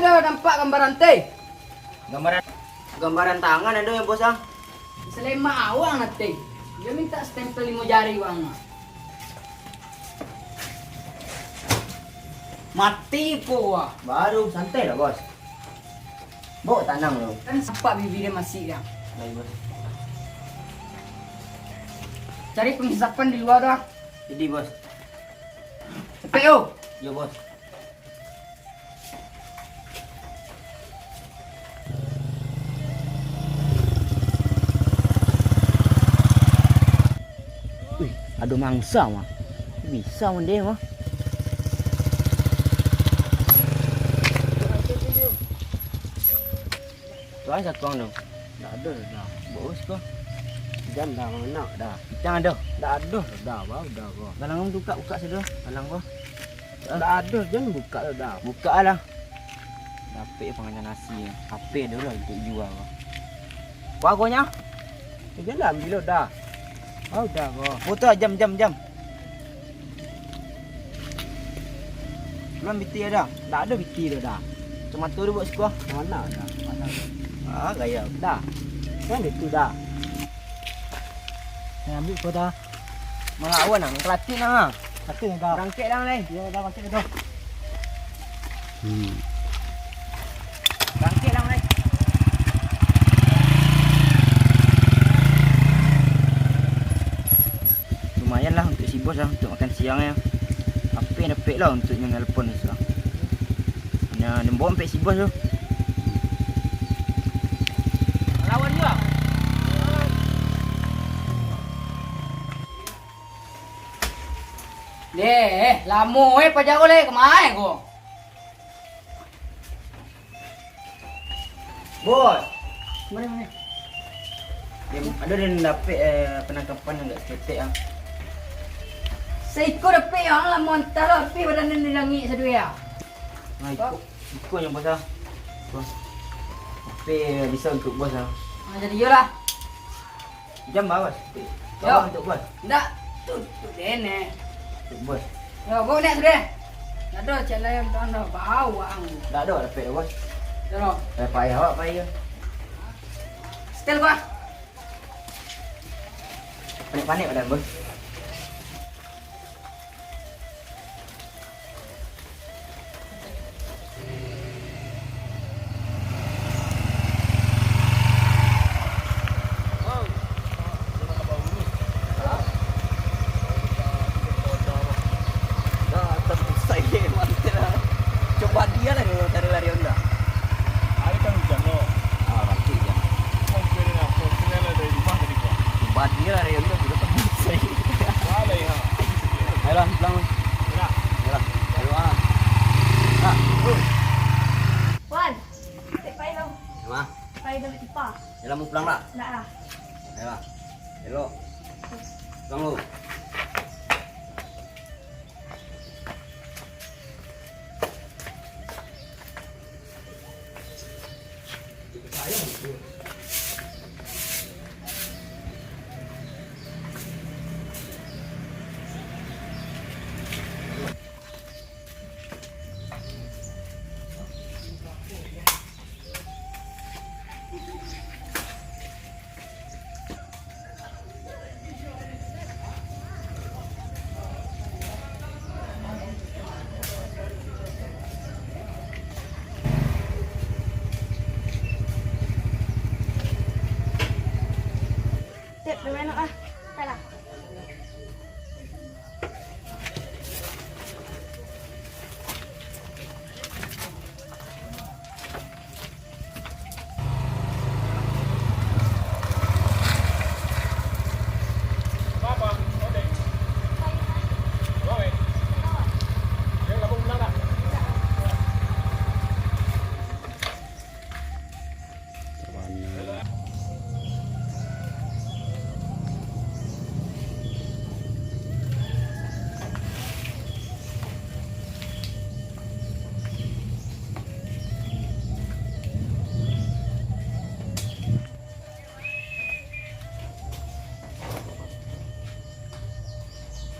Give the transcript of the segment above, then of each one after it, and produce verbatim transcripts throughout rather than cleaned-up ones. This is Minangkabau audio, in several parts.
Nampak gambaran teh? Gambaran, gambaran tangan ado yo, Bos, ah. Salemak awak nan teh. Dia minta stempel limo jari wang. Mati ko wah. Baru santai lah, Bos. Bok tanang lo. Kan sampak bibia dia masih kan. Baik, Bos. Cari penghisapan di luar dah. Jadi, Bos. Cepet yo. Yo, Bos. Wih, ado mangsa mah. Bisa mah dia mah. Tuan satuang tu. Ndak ado dah. Bos ko. Jan dah, mangana dah. Pitang ado. Ndak ado dah, bau dah ko. Galang buka, buka situ. Galang ko. Ndak ado, jan buka dah. Buka lah. Dapek panganan nasi. H P ado lah untuk jua ko. Kuagonyo. Jan lah ambil dah. Bau dah ko. Foto jam, jam, jam. Belum biti ado? Ndak ado biti tu dah. Cuma tu buat siko. Mana dah? Mana? Ah, gaya. Dah. Kan itu dah. Yang ambil ko dah. Malawan nang, kelatin nang ah. Kelatin dah. Rangkek dah, Leh. Yo, dah rangkek dah. Hmm. Bangkik lah, Mai. Lumayan lah untuk si bos lah, untuk makan siang ya. Apa yang dapek lah untuk nyo nelpon tu lah. Nah, nembok sampai si bos tu. Lawan juga. Deh, lamo eh pajak ko leh, kemai ko? Bos. Mari, mari. Dia, ada dia dapek, eh, penangkapan yang agak seketek ah. Saiko dapek yang lamo antah lah, tapi badan di langik sadua ah. Nah, iko, iko yang bos ah. Bos. Tapi bisa untuk bos ah. Ah, jadi iyolah. Jam bawa, Bos. Yo. Bawa untuk bos. Ndak, tu, tu dene. Untuk bos. Yo, bos nek sudah. Ndak ado cek lain tuan dah bawa ang. Ndak ado dapek dah, bos. Yo. Eh, payah awak payah. Setel, bos. Panik-panik badan, bos. Coba dia lah dulu, cari lari Honda. Hari kan hujan, no. Ah, pasti hujan. Kau kira apa? Kau kira dari rumah tadi, Bang? Coba dia lari Honda, sudah tembus saya. Salah, ya. Ayolah, pulang. Yalah. Yalah. Ayo, ah. Ah. Wan, cek pai lo. Ma? Pai dulu tipa. Yalah, mau pulang lah? Ndak lah. Yalah. Elok. Pulang lu. Tep, dah enak ah. Salah.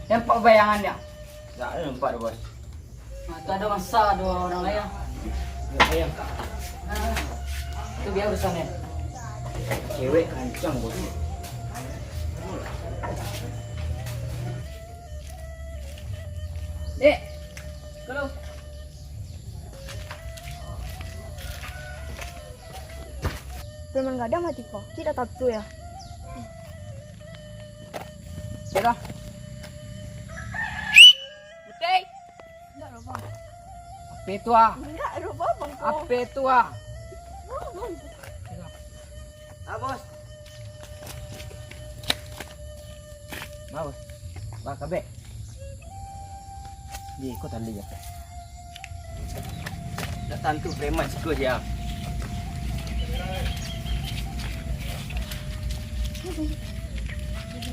Nampak bayangan dia? Tak ada nampak tu, bos. Nah, tu ada masa ada orang lain. Ya, Itu biar urusannya. Cewek kancang, Bos. Dek, kalau Preman gadang mati ko, tidak tahu ya. Sudah. Putih. Enggak, Bang. Apa itu, ah? Enggak, Bang. Apa itu, ah? Bang, Bang. Ah, Bos. Bos. Bos, kabek. Di, ko tali ya. Dah tantu preman siko siang.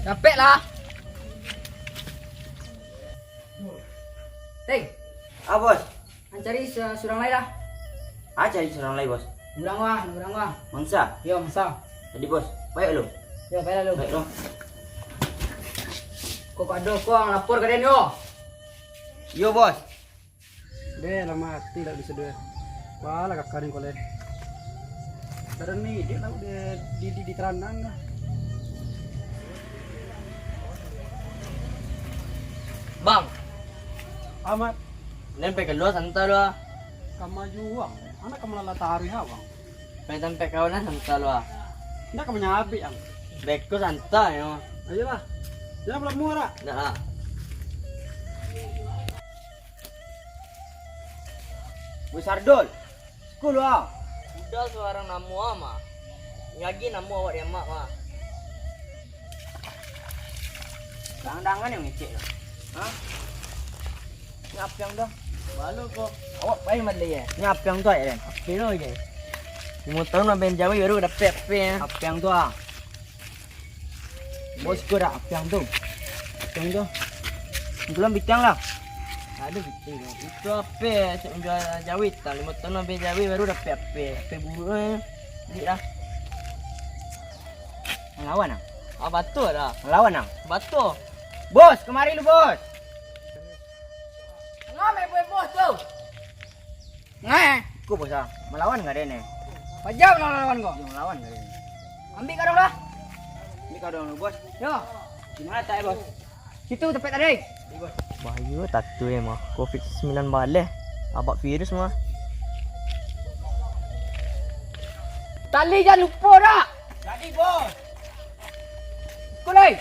Capek lah. Teng. Ah, Bos. Mancari se-, surang lai lah. Ah, cari surang lai, Bos. Urang wah, urang wah. Mangsa? Yo, mangsa. Jadi, Bos, baik lu. Yo, baik lu. Baik lu. Kok ado kok lapor ka den yo? Yo, Bos. Deh, lamah ati lah di sudah. Wah, lah kakak ni koleh. Kada ni, dia lah udah di, di, di teranang lah. Bang. Amat. Nen pe kalua santa lu ah. Kama juo, anak ka malala taruih, Bang. Pe tampek kawan lah santa lu ah. Ndak ka manyabik, Bang. Beko santa yo. Ayolah. Jangan pulang murah. Ndak ah. Weh Sardol, siko lu ah. Udah suarang namo ah, mah. Lagi namo awak di amak, mah. Dangan-dangan yang ngecek tu. Hah? Ni apiang tu. Malu ko. Awak pai mali ya? Ni apiang tu ya, Den? Apiang tu je. Limo tahun lah main jawi baru dapek apiang. Apiang tu ah. Bos ko dak apiang tu. Apiang tu. Belum bitiang lah. Ada bitiang. Itu ape? Cak menjual jawi tang. Limo tahun lah main jawi baru dapek ape? Ape buruk eh. Dik lah. Malawan ah. Ah, batua dah. Malawan ah. Batua. Bos, kamari lu, Bos. Ngah main bos tu. Ngah, eh? Ko, Bos ah. Malawan ka den eh? Pajam lah malawan ko. Yo, malawan ka den. Ambiak kadang lah. Ambiak kadang lu, Bos. Yo. Di mana tak, eh, Bos? Situ tampek tadi. Bahayo tatu eh mah. Covid sembilan baleh. Abak virus mah. Tali jan lupo dak? Jadi, Bos. Kulai.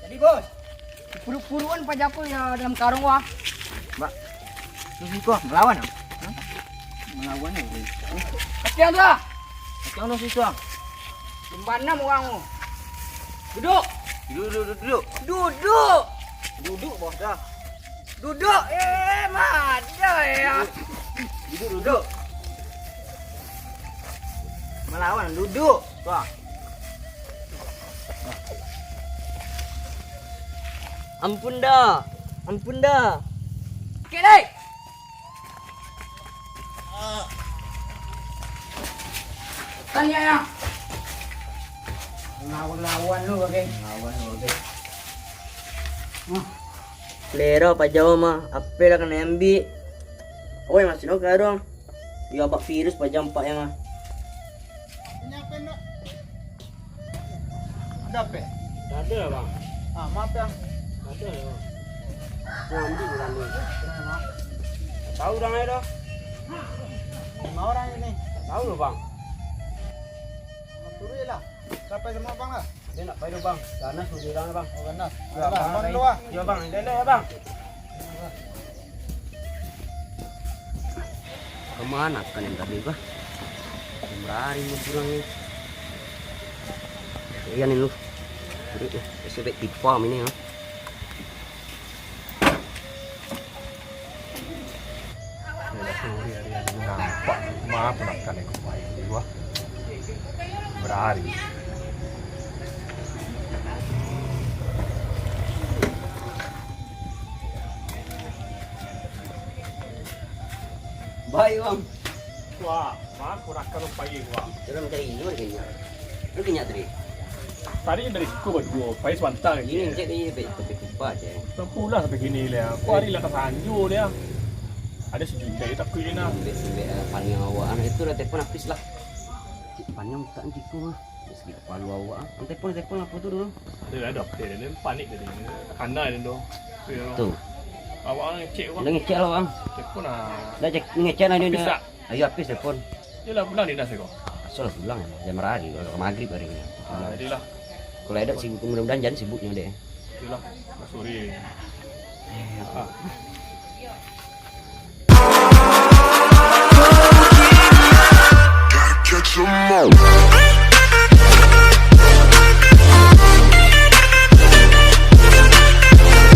Jadi, Bos. Puruk-purukan paja ko ya dalam karung wah. Bak. Terus iko melawan ah. Hah? Melawan ah. Kasihan tu ah. Kasihan tu siswa. Di mana orang tu? Duduk. Duduk, duduk, duduk. Duduk. Duduk, Bos, dah. Duduk. Eh, mada ya. Duduk, duduk. Melawan, duduk. Wah. Ampun dah. Ampun dah. Okey, dek. Tanya ya. Lawan-lawan lu, oke. Lawan lu, oke. Nah. Selera paja mah, ape lah kanai ambiak. Oi, masih no karung. Yo, abak virus paja ampak yang ah. Ada ape? Tidak ada lah, Bang. Ah, maaf, Bang. Tidak ada lah, Bang. Nah, ambil bulan ni. Tahu orang aja dah. Lima orang ini. Tahu lah, Bang. Turun lah. Sampai semua, Bang, lah. Dia nak pai tu, Bang. Ganas tu dia orang, Bang. Oh, ganas. Ya, alah, Bang, Bang, dulu, ah. Ya, Bang. Dia, dia, ya, Bang. Kemana kan yang tadi, Bang? Berari ni kurang ni. Iya ni lu. Duduk ya. Saya baik pipa ini, ya. Nampak mah penakan yang kupai di luar. Berari. Baik, Bang. Wah. Mah, kurang kalau pai gua. Dalam tadi ini ada kenyang. Ada kenyang tadi. Tadi dari siku berdua, pai sebentar lagi. Ini cek ni sampai sampai kupa je. Sampai pulang sampai kini lah. Aku hari lah ke Sanju dia. Ado si Junjai takuik ni nah. Sibek-sibek, eh, paniang awak, ah. Itu lah telepon Apis lah. Cik paniang buka cik tu mah. Sakik kepala awak, ah. Telepon, telepon apo tu dulu? Ado lah, ado apo dia, panik tadi. Takana dia tu. Tu. Awak ngecek awak. Dah ngecek lah, Bang. Telepon lah. Dah cek, ngecek lah dia. Apis tak? Ayo, Apis telepon. Dia lah pulang dinas ko. Asal lah pulang, jam berapa hari? Kalau maghrib hari ni. Ah, jadilah. Kalau ada sibuk, mudah-mudahan jangan sibuknya deh. Itulah, sore. Eh, Ah.